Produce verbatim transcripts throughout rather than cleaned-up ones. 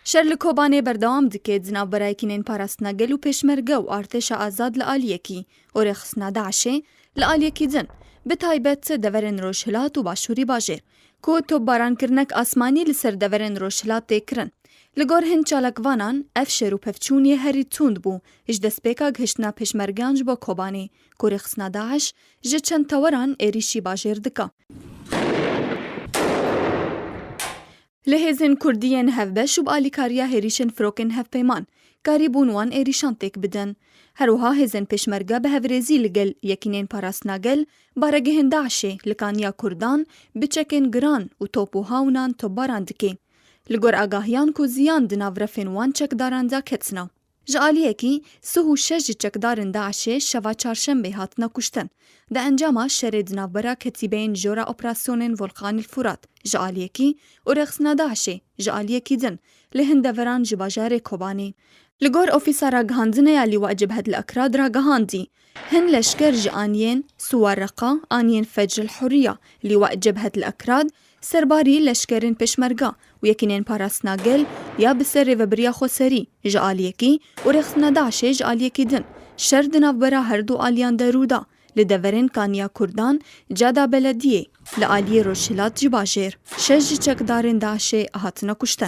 Şer li Kobanê berdewam dike di navbera yekînên parastina gel û pêşmerge û artêşa azad li aliyekî û rêxistina DAIŞê li aliyekî din, bi taybet deverên rojhilat û başûrî bajêr, ku topbarankirinek asmanî li ser deverên rojhilat tê kirin. Li gor hin çalakvanan, ev şer û pevçûnê herî tund bû ji destpêka gihiştina pêşmergeyan ji bo Kobanê, ku rêxistina DAIŞ ji çend taweran êrîşî bajêr dike. Li hêzên Kurdî yên hevbeş û bi alîkariya hêrîşên firokên hevpeyman, karîbûn wan êrîşan têk bidin. Her wiha hêzên pêşmerge bi hevrêzî li gel yekînên parastina gel, baregehên DAIŞê li kaniya Kurdan bi çekên giran û top û hawnan topbaran dike. Li gor agahiyan ku ziyan di nav refên wan çekdaran de ketine. Ji aliyekî, sih û şeş ji çekdarên DAIŞê şeva çarşembê hatine kuştin. Di encama şerê di navbera ketîbeyên Jora Operasyonên Volqanil Furat ji aliyekî û rêxistina DAIŞê ji aliyekî din li hin deveran ji bajarê Kobanê. Li gor Ofîsa Ragihandinê ya Lîwa Cebhet li Akrad ragihandî, hin leşker ji aniyên Suwar Reqa, aniyên Fecr el Hurriya, Lîwa Cebhet li Akrad, serbarî leşkerên pêşmerga û yekînên parastina gel ya bi ser rêvebiriya xweserî ji aliyekî û rêxistina DAIŞê ji aliyekî din şer di navbera her du aliyan de rû da. Li deverên Kaniya Kurdan, Cada Belediyê, li aliyê rojhilat ji bajêr, şeş ji çekdarên DAIŞê hatine kuştin.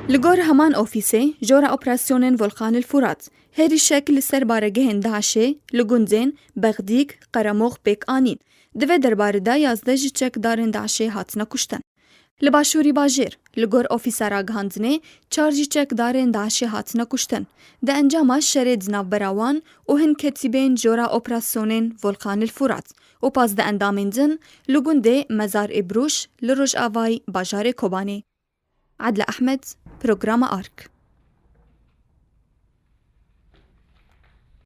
Li gor heman ofîsê, Jora Operasyonên Volqanil Furat, hêrîşek li ser baregehên DAIŞê li gundên Bexdîk, Qeremox pêk anîn. Di vê derbarê de yazdeh ji çekdarên DAIŞê hatine kuştin. Li başûrî bajêr, li gor Ofîsa Ragihandinê, çar ji çekdarên DAIŞê hatine kuştin. Di encama şerê di navbera wan û hin ketîbên Jora Operasyonên Volqanil Furat û pazdeh endamên din li gundê Mezar Îbrûş li rojavayî bajarê Kobanê. Adile Ehmed, Programa Ark.